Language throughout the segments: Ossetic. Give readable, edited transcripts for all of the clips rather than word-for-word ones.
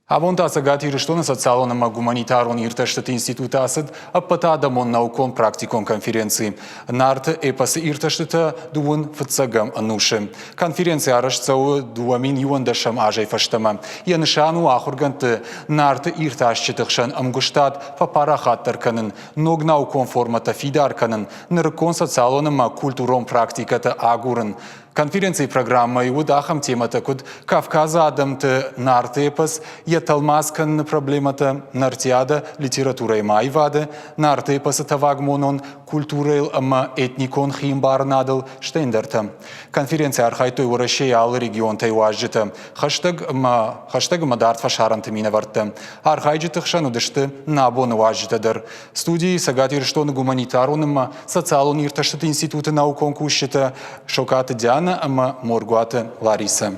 Абон та Цӕгат Ирыстоны социалон ӕмӕ гуманитарон иртӕстыты институты ацыд ӕппӕтадӕмон наукон-практикон конференци «Нарты эпосы иртӕстытӕ дыууын фыццӕгӕм ӕнусы». Конференци арӕзт цӕуы 2011 азӕй фӕстӕмӕ. Йӕ нысан у ахуыргӕндты Нарты иртасджыты хсӕн ӕмгуыстад фӕпарахатдӕр кӕнын, ног наукон формӕтӕ фидар кӕнын, нырыккон социалон ӕмӕ культурон практикӕтӕ агурын. Конференцийы программӕйы уыд ахӕм темӕтӕ, куыд Кавказы адӕмты Нарты эпос, йӕ тӕлмац кӕныны проблемӕтӕ, Нартиадӕ литературӕйы ӕмӕ аивады, Нарты эпосы тӕвагмонон культурӕйыл ӕмӕ этникон хиӕмбарынадыл, стӕй ӕндӕртӕ. Конференцийы архайдтой Уӕрӕсейы алы регионтӕй уазджытӕ, хӕстӕг ӕмӕ хӕстӕг ӕмӕ дард фӕсарӕнты минӕвӕрттӕ. Архайджыты хсӕн уыдысты нӕ абоны уазджытӕ дӕр. Студийы Цӕгат Ирыстоны гуманитарон ӕмӕ социалон иртӕстыты институты наукон кусджытӕ Сокаты Диана ӕмӕ Моргуаты Ларисӕ.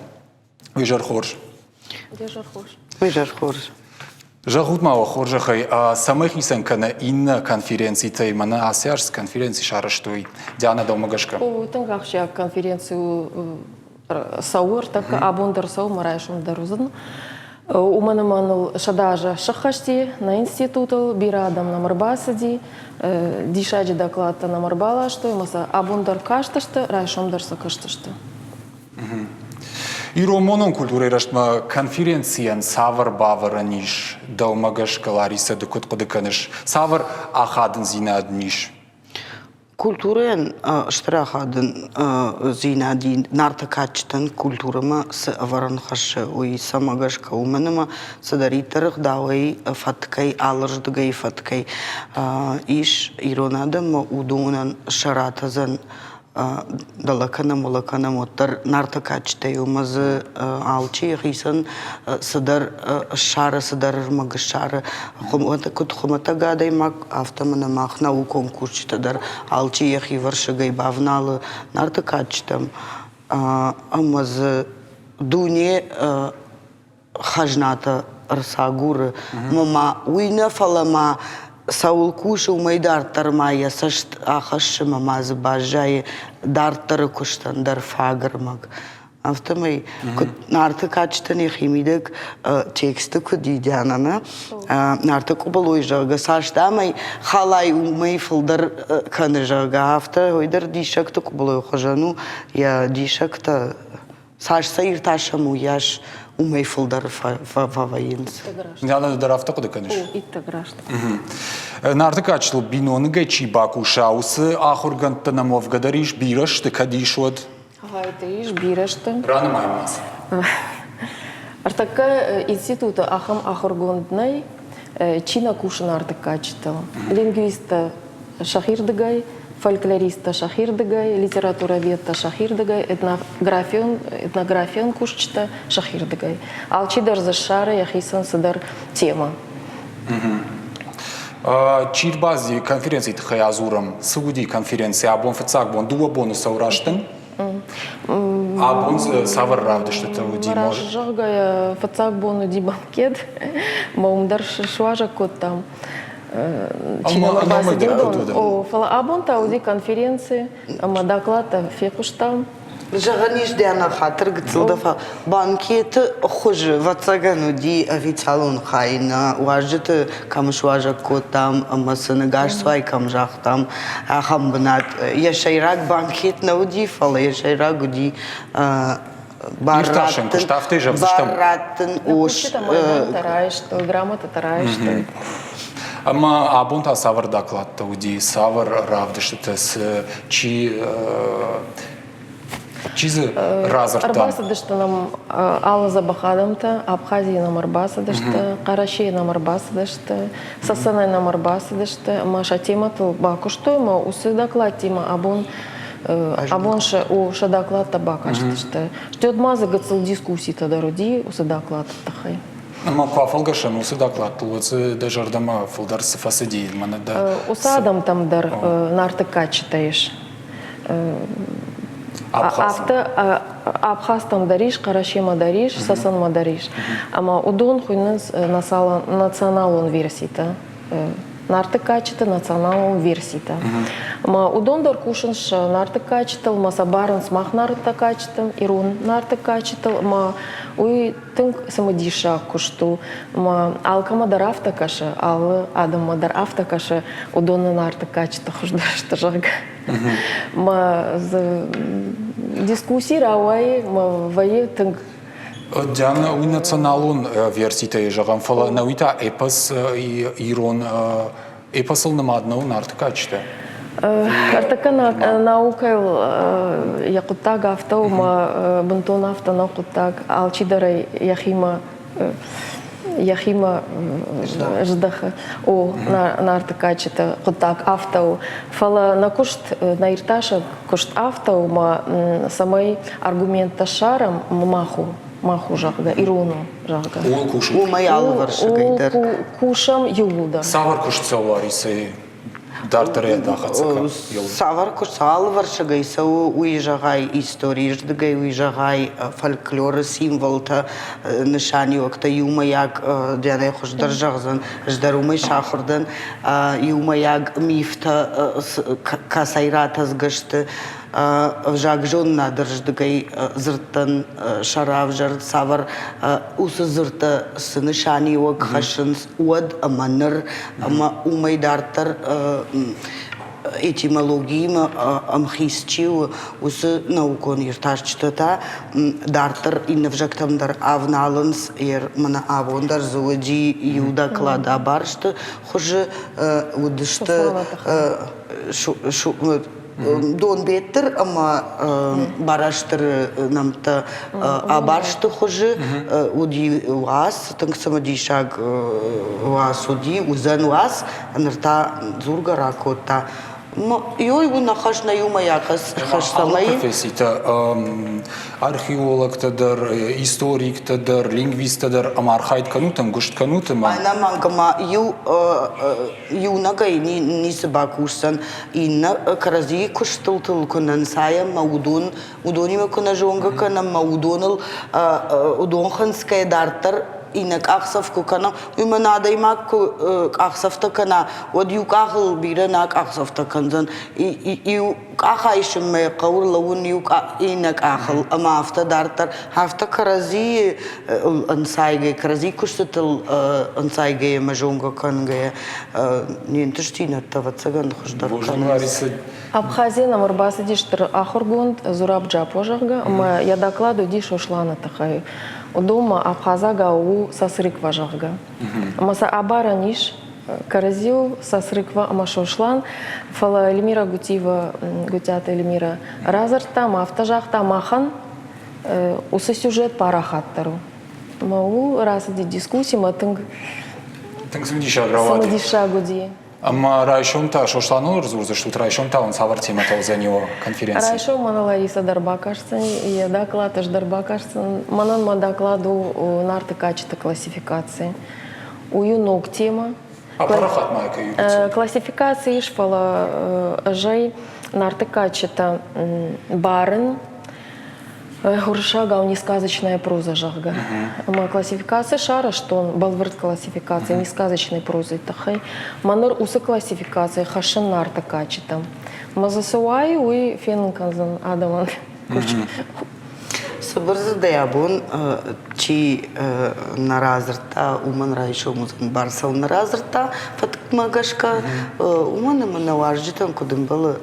Уизӕр хорз. Уизӕр хорз. Уизӕр хорз. Зӕгъут ма уӕ хорзӕхӕй, цӕмӕй хицӕн кӕны иннӕ конференцитӕй, мӕнӕ ацы аз конференци сарӕзтой Диана дӕумӕ гӕсгӕ? О, тынг ахсджиаг конференци у цӕуы ӕртӕккӕ абон дӕр цӕуы мӕ райсом дӕр уыдзӕн. Уымӕн ӕмӕ ныл 100 азы сыххӕсти нӕ институтыл, бирӕ адӕм нӕм ӕрбацыди, диссаджы докладтӕ нӕм ӕрбаластой ӕмӕ сӕ абон дӕр кастысты, райсом дӕр сӕ кӕсдзысты. Ирон монон культурӕйы рӕзтмӕ конференцийӕн цавӕр бавӕрӕн ис дӕумӕ гӕсгӕ, Ларисӕ, ды куыд хъуыды кӕныс, цавӕр ахадындзинад ын ис? Культурӕйӕн стыр ахадындзинад и Нарты кадджытӕн культурӕмӕ цы ӕвӕрӕн хӕссы, уый цӕмӕ гӕсгӕ, уымӕн ӕмӕ цыдӕриддӕр ӕгъдауӕй, фӕткӕй, алырдыгӕй фӕткӕй ис ирон адӕммӕ, уыдонӕн сӕ ратӕдзӕн дӕлӕ кӕнӕм, уӕлӕ кӕнӕм, уӕддӕр Нарты кадджытӕй ӕмӕ дзы алчи йӕхицӕн цыдӕр ссары, цыдӕр ӕрмӕг ссары. Куыд хуымӕтӕг адӕймаг, афтӕ мӕнӕ мах наукон кусджытӕ дӕр алчи йӕхи вӕрсыгӕй бавналы Нарты кадджытӕм ӕмӕ дзы дуне хӕзнатӕ ӕрцагуры. Ӕмӕ ма уый нӕ, фӕлӕ ма цӕуыл кусы, уымӕй дарддӕр ма йӕ цӕст ахӕссы ӕмӕ ма дзы баззайы дарддӕры куыстӕн дӕр фаг ӕрмӕг. Афтӕмӕй, куыд Нарты кадджытӕн йӕхи мидӕг тексты куыд и Дианӕ, Нарты къуыбылой, зӕгъгӕ, цас дам ӕй халай, уымӕй фылдӕр кӕны, зӕгъгӕ, афтӕ уый дӕр диссӕгты къуыбылойы хуызӕн у, йӕ диссӕгтӕ цас сӕ иртасӕм, уыйас уымӕй фылдӕр фӕвӕййынц. Диана, дӕр афтӕ хъуыды кӕныс? О, иттӕг раст. Нарты кадджытыл биноныгӕй чи бакуса, уыцы ахуыргӕндтӕ нӕм уӕвгӕ дӕр ис, бирӕ сты, кӕд ис, уӕд? Гъайты ис, бирӕ сты. Ранымай ма сӕ. Ӕртӕккӕ институты ахӕм ахуыргонд нӕй, чи нӕ кусы Нарты кадджытыл. Лингвисттӕ сӕхирдыгӕй, фольклористтӕ сӕхирдыгӕй, литературоведтӕ сӕхирдыгӕй, этнографион, этнографион кусджытӕ сӕхирдыгӕй. Алчидӕр дзы ссары йӕхицӕн цыдӕр темӕ. Чи рбацыди конференцийы тыххӕй адзурӕм. Цы уыди конференци абон фыццаг бон, дыууӕ боны цӕуы растын? Абон дзы цавӕр равдыстытӕ уыди? Раст зӕгъгӕйӕ, фыццаг бон уыди банкет, мӕ уым дӕр суазӕг кодтам. Чи нӕм ӕрбацыди, уыдон. О, фӕлӕ абон та уыди конференци ӕмӕ докладтӕ фехъуыстам. Зӕгъӕн ис, Диана, хатыр гыццыл дӕ банкеты хуызы, ӕвӕццӕгӕн, уыди официалон хай нӕ уазджыты кӕм суазӕг кодтам ӕмӕ сын ӕгасцуай кӕм загътам, ахӕм бынат. Йӕ сӕйраг банкет нӕ уыди, фӕлӕ йӕ сӕйраг уыди бар Иртасӕн куыст, афтӕ зӕгъдзыстӕм. Бар раттын ос. райстой, грамотатӕ райстой. Ӕмӕ абон та цавӕр докладтӕ уыди, цавӕр равдыстытӕ, цы, чи чи дзы радзырдта? Ӕрбацыдысты нӕм алы дзӕбӕх адӕмтӕ, Абхазийӕ нӕм ӕрбацыдысты, Хъӕрӕсейӕ нӕм ӕрбацыдысты, Цӕцӕнӕй нӕм ӕрбацыдысты ӕмӕ сӕ темӕтыл бакуыстой ӕмӕ уыцы докладтимӕ абон абон сӕ, о, сӕ докладтӕ бакастысты. Стӕй ма дзы гыццыл дискусситӕ дӕр уыди уыцы докладты тыххӕй. Ӕмӕ куы афӕлгӕсӕм уыцы докладтыл, уӕд дзы дӕ зӕрдӕмӕ фылдӕр цы фӕцыди? Мӕнӕ дӕ Уыцы адӕмтӕм дӕр Нарты кадджытӕ ис. Афтӕ Абхазтӕм дӕр ис, Хъӕрӕсемӕ дӕр ис, Цӕцӕнмӕ дӕр ис. Ӕмӕ уыдон хуыйнынц националон верситӕ. Нарты кадджыты националон верситӕ. Ӕмӕ уыдон дӕр кусынц Нарты кадджытыл, ӕмӕ сӕ барынц мах Нарты кадджытыл, ирон Нарты кадджытыл, ӕмӕ уый тынг цымыдисаг куыст у. Ӕмӕ алкӕмӕ дӕр афтӕ кӕсы, алы адӕммӕ дӕр афтӕ кӕсы, уыдоны Нарты кадджыты хуыздӕр сты, зӕгъгӕ. Мӕ дзы дискусси рауайы, мӕ вӕййы тынг Диана, уый националон верситӕй зӕгъӕм, фӕлӕ нӕуи та эпос ирон эпосыл нымад нӕу Нарты кадджытӕ? Ӕртӕккӕ наукӕйыл йӕ хъуыддаг афтӕ у, ӕмӕ бынтон афтӕ нӕу хъуыддаг. Алчидӕр ӕй йӕхимӕ йӕхимӕ здӕхы. О, Нарты кадджыты хъуыддаг афтӕ у. Фӕлӕ нӕ куыст, нӕ иртасӕг куыст афтӕ у, ӕмӕ цӕмӕй аргументтӕ ссарӕм, мах у, мах у, зӕгъгӕ, ирон у, зӕгъгӕ. Ууыл кусут? Уымӕй алывӕрсыгӕй дӕр. Кусӕм иууылдӕр. Цавӕр куыст цӕуы Ларисӕйы дарддӕр йӕ ахӕццӕ кӕн? Цавӕр куыст алывӕрсыгӕй цӕуы, уый зӕгъай историйы рдыгӕй, уый зӕгъай фольклоры символтӕ, нысаниуӕгтӕ иумӕйаг дӕнӕй хуыздӕр зӕгъдзӕн, ӕз дӕр уымӕй сахуыр дӕн, иумӕйаг мифтӕ кӕцӕй ратӕдзгӕ сты, ӕвзагзонынады рдыгӕй дзырдтӕн сӕ равзӕрд, цавӕр уыцы дзырдтӕ цы нысаниуӕг хӕссынц, уӕд ӕмӕ ныр, ӕмӕ уымӕй дарддӕр этимологиимӕ ӕмхиц чи у, уыцы наукон иртасджытӕ та дарддӕр иннӕ ӕвзӕгтӕм дӕр ӕвналынц. Мӕнӕ абон дӕр дзы уыди иу доклад абарсты хуызы уыдысты Донбеттыр ӕмӕ Барастыры нӕмттӕ абарсты хуызы уыди уац, тынг цымыдисаг уац уыди, уыдзӕн уац, ныр та дзургӕ ракодта. Ёй у нӕ хӕс, нӕ иумӕйаг хӕс, цӕмӕй... професситӕ, археологтӕ дӕр, историктӕ дӕр, лингвисттӕ дӕр ӕмӕ архайд кӕнут, ӕмгуыст кӕнут ӕмӕ... Ӕнӕмӕнг ӕмӕ иу иунӕгӕй ницы бакусдзӕн, иннӕ кӕрӕдзийы куыстыл куы нӕ нцайӕм ӕмӕ уыдон, уыдонимӕ куы нӕ зонгӕ кӕнӕм ӕмӕ уыдоныл уыдон хынцгӕйӕ дарддӕр иннӕ къахдзӕф куы кӕнӕм, уый мӕн адӕймаг куы къахдзӕфтӕ кӕна, уӕд иу къахыл бирӕ нӕ къахдзӕфтӕ кӕндзӕн. Иу къах айсынмӕ хъӕуы рлӕууын иу иннӕ къахыл ӕмӕ афтӕ дарддӕр. Афтӕ кӕрӕдзийы ӕнцайгӕ, кӕрӕдзи куыстытыл ӕнцайгӕйӕ ӕмӕ зонгӕ кӕнгӕйӕ не нтыстдзинӕдтӕ, ӕвӕццӕгӕн, хуыздӕр кӕнынц. Абхазийӕ нӕм ӕрбацыди стыр ахуыргонд Зураб Джапо, зӕгъгӕ, ӕмӕ йӕ доклад уыди Сосланы тыххӕй. Уыдонмӕ абхазагау у Сосрыква, зӕгъгӕ. Ӕмӕ сӕ абарӕн ис кӕрӕдзиуыл Сосрыква ӕмӕ Сослан, фӕлӕ Эльмира Гутиева, Гуытъиаты Эльмира радзырдта ӕмӕ афтӕ загъта, махӕн уыцы сюжет парахатдӕр у. Ӕмӕ ууыл рацыди дискусси ӕмӕ тынг Тынг цымыдисаг рауади. Цымыдисаг уыди. Ӕмӕ райсом та Сосланыл ӕрдзурдзыстут, райсом та уын цавӕр темӕтӕ уыдзӕни уӕ конференцийы? Райсом мӕнӕ Лариса дӕр бакӕсдзӕн, йӕ доклад ӕз дӕр бакӕсдзӕн. Мӕнӕн мӕ доклад у Нарты кадджыты классификаци. Уый у ног темӕ. Апарахат ма кӕй Классификаци ис, фӕлӕ ӕз ӕй Нарты кадджытӕ барын Уырыссагау несказочная проза, зӕгъгӕ. Ӕмӕ классификаци сарӕзтон, бӕлвырд классификаци несказочной прозӕйы тыххӕй. Мӕ ныр уыцы классификацийы хӕссын Нарты кадджытӕм. Ӕмӕ дзы цы уайы, уый фенын кӕндзӕн адӕмӕн. Цыбыр дзырдӕй абон чи нӕ радзырдта, уымӕн райсом уыдзӕн Барцӕу нӕ радзырдта фӕткмӕ гӕсгӕ, уымӕн ӕмӕ нӕ уазджытӕн куыд ӕмбӕлы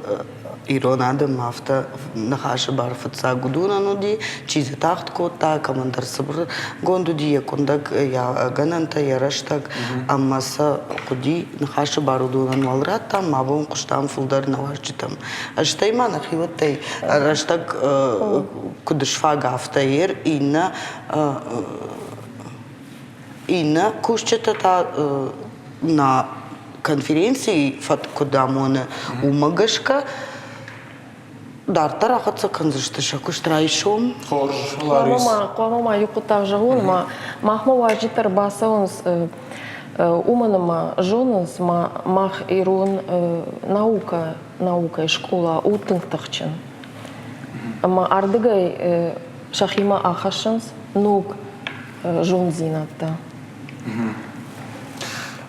ирон адӕммӕ афтӕ ныхасы бар фыццаг уыдонӕн уыди, чи дзы тагъд кодта, кӕмӕндӕр цыбыргонд уыди йӕ къуындӕг, йӕ гӕнӕнтӕ, йӕ рӕстӕг, ӕмӕ сӕ хъуыди ныхасы бар уыдонӕн уал радтам, мӕ бон хъуыстам фылдӕр нӕ уазджытӕм. Стӕй ма нӕхиуӕттӕй рӕстӕг куыд сфаг, афтӕ ер иннӕ иннӕ кусджытӕ та нӕ конференцийы фӕтк куыд амоны, уымӕ гӕсгӕ дарддӕр ахӕццӕ кӕндзысты сӕ куыст райсом. Хорз, Ларис. Хъуамӕ ма иу хъуыддаг зӕгъон, ӕмӕ махмӕ уазджытӕ ӕрбацӕуынц уымӕн ӕмӕ зонынц, мах ирон наукӕ, наукӕйы скъола у тынг тыхджын. Ӕмӕ ардыгӕй сӕхимӕ ахӕссынц ног зонддзинӕдтӕ.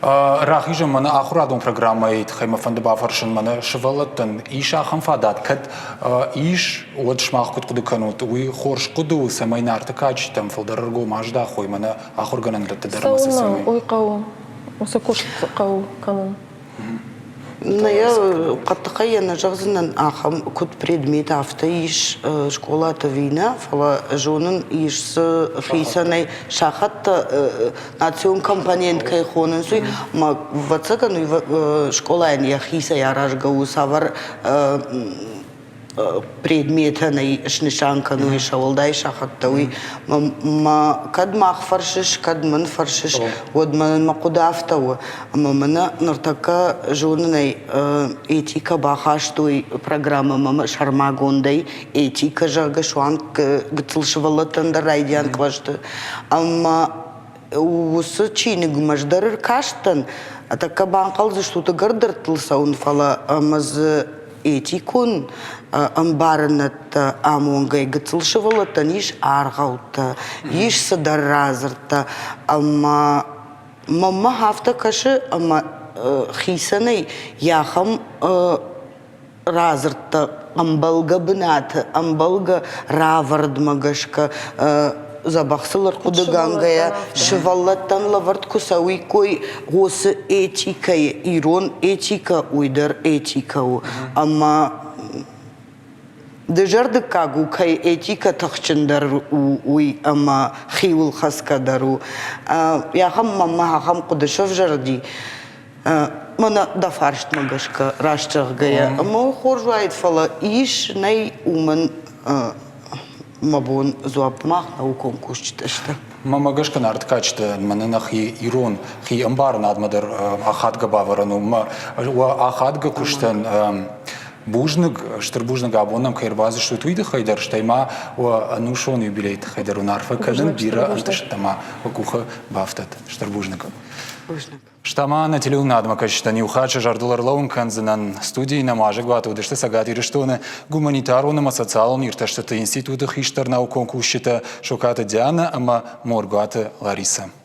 Рахизӕн мӕнӕ ахуырадон программӕйы тыххӕй мӕ фӕнды бафӕрсын, мӕнӕ сывӕллӕттӕн ис ахӕм фадат, кӕд ис, уӕд сымах куыд хъуыды кӕнут, уый хорз хъуыды у, цӕмӕй Нарты кадджытӕм фылдӕр ӕргом аздахой мӕнӕ ахуыргӕнӕндӕтты дӕр ӕмӕ сӕ Цӕуылнӕ уый хъӕуы? Уыцы куыст хъӕуы кӕнын. Нӕ йӕ хъӕддыхӕй йӕ нӕ зӕгъдзынӕн ахӕм куыд предмет, афтӕ ис скъолаты ӕви нӕ, фӕлӕ зонын ис дзы хицӕнӕй сахӕттӕ национ компонент кӕй хонынц, уый ӕмӕ ӕвӕццӕгӕн уый скъолайӕн йӕхицӕй аразгӕ у, цавӕр предметӕн ӕй снысан кӕной сӕ уӕлдай сахӕттӕ, уый. Мӕ кӕд мах фӕрсыс, кӕд мӕн фӕрсыс, уӕд мӕнӕн мӕ хъуыды афтӕ у, ӕмӕ мӕнӕ ныртӕккӕ зонынӕй этикӕ бахастой программӕмӕ сӕрмагондӕй этикӕ, зӕгъгӕ, суанг гыццыл сывӕллӕттӕн дӕр райдиан кълӕсты. Ӕмӕ уыцы чиныгмӕ ӕз дӕр ӕркастӕн, тӕккӕ банхъӕлдзыстут ӕгӕр дӕрдтыл цӕуын, фӕлӕ ӕмӕ дзы этикон ӕмбарынӕдтӕ амонгӕ гыццыл сывӕллӕттӕн ис аргъӕуттӕ, ис цыдӕр радзырдтӕ ӕмӕ мӕнмӕ афтӕ кӕсы, ӕмӕ хицӕнӕй йӕ ахӕм радзырдтӕ ӕмбӕлгӕ бынаты, ӕмбӕлгӕ равӕрдмӕ гӕсгӕ дзӕбӕх сыл ӕрхъуыдыгӕнгӕйӕ сывӕллӕттӕн лӕвӕрд куы цӕуиккой уыцы этикӕйы, ирон этикӕ, уый дӕр этикӕ у. Ӕмӕ дызӕрдыггаг у, кӕй этикӕ тыхджындӕр у, уый ӕмӕ хиуылхӕцгӕдӕр у. Ахӕм мӕнмӕ ахӕм хъуыды сӕвзӕрди, Мӕнӕ дӕ фарстмӕ гӕсгӕ, раст зӕгъгӕйӕ, ӕмӕ хорз уаид, фӕлӕ ис, нӕй, уымӕн мӕ бон дзуапп мах наукон кусджытӕ сты. Мӕнмӕ гӕсгӕ Нарты кадджытӕ мӕнӕ нӕхи ирон хи ӕмбарынадмӕ дӕр ахадгӕ бавӕрӕн у. Мӕ ахадгӕ куыстӕн бузныг, стыр бузныг абон нӕм кӕй ӕрбацыдыстут, уый тыххӕй дӕр, стӕй ма уӕ ӕнусон юбилейы тыххӕй дӕр уын арфӕ кӕнын, бирӕ ӕнтыстытӕ ма уӕ къухы бафтӕд. Стыр бузныг. Бузныг. Стӕ ма нӕ телеуынадмӕ кӕсджытӕн иу хатт сӕ зӕрдыл ӕрлӕууын кӕндзынӕн. Студийы нӕм уазӕгуаты уыдысты Цӕгат Ирыстоны гуманитарон ӕмӕ социалон иртӕстыты институты хистӕр наукон кусджытӕ Сокаты Дианӕ ӕмӕ Моргуаты Ларисӕ.